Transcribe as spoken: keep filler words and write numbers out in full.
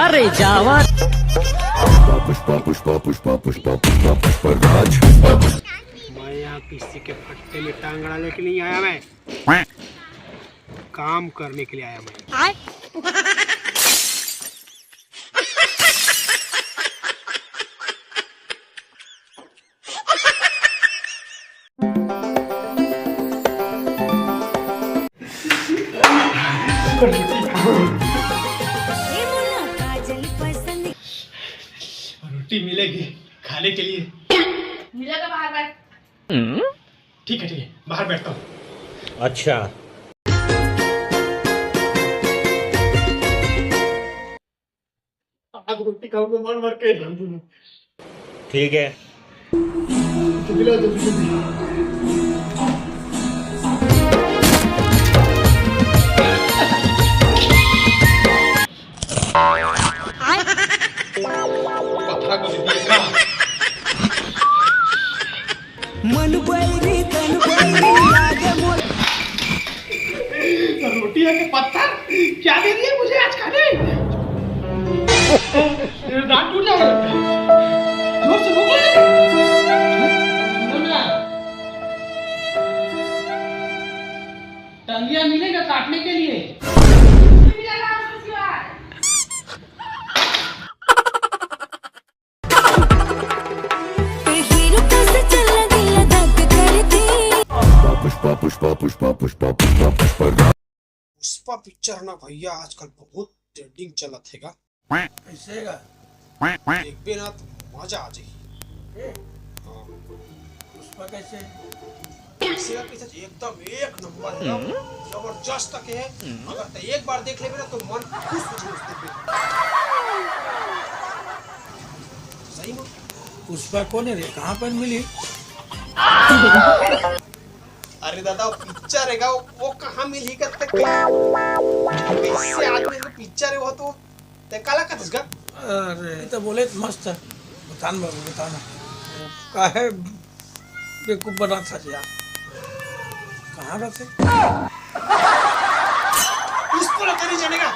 अरे जावा। पुष्पा पुष्पा पुष्पा पुष्पा पुष्पा पुष्पा पुष्पा राज। मैं यहाँ किसी के फट्टे में टांगड़ा लेके नहीं आया। मैं काम करने के लिए आया मैं। रोटी मिलेगी खाने के लिए। मिलेगा, बाहर बैठ। ठीक है, ठीक है, बाहर बैठता हूँ। अच्छा। आज रोटी खाऊंगा मन भर के। ठीक है। जल्दी ला, जल्दी, जल्दी। पत्थर को दे दिया। मन बैरी तन बैरी लागे मोर। रोटी है कि पत्थर? क्या दे दिया मुझे आज खाने? मेरा दांत टूट जाएगा। जोर से भूख लगी। सुनो ना, टंगिया मिलेगा काटने के लिए। पुष्पा पुष्पा पुष्पा पुष्पा पुष्पा पुष्पा। पुष्पा पिक्चर ना भैया आजकल बहुत ट्रेंडिंग चलत हे गा। कैसे गा? देखबे ना तो मजा आ जाही। हाँ। पुष्पा कैसे? कैसे गा, कैसे? एकदम एक नंबर हे गा। जबरदस्त तक हे। अगर तो एक बार देख लेबे ना तो मन खुश हो जाए उस दिन। सही में। पुष्पा कौन है रे? कहाँ पर मिली? अरे दादा, वो पिक्चर हे गा, वो, वो कहाँ मिलही करते? कैसे आदमी को पिक्चर हे वो तो, ते काला कथस गा? अरे, ये तो बोले तो मस्त है। बतान बाबू, बताना। काहे बेवकूफ बना था यार? कहाँ रहते? उसको ना तेरी जानेगा।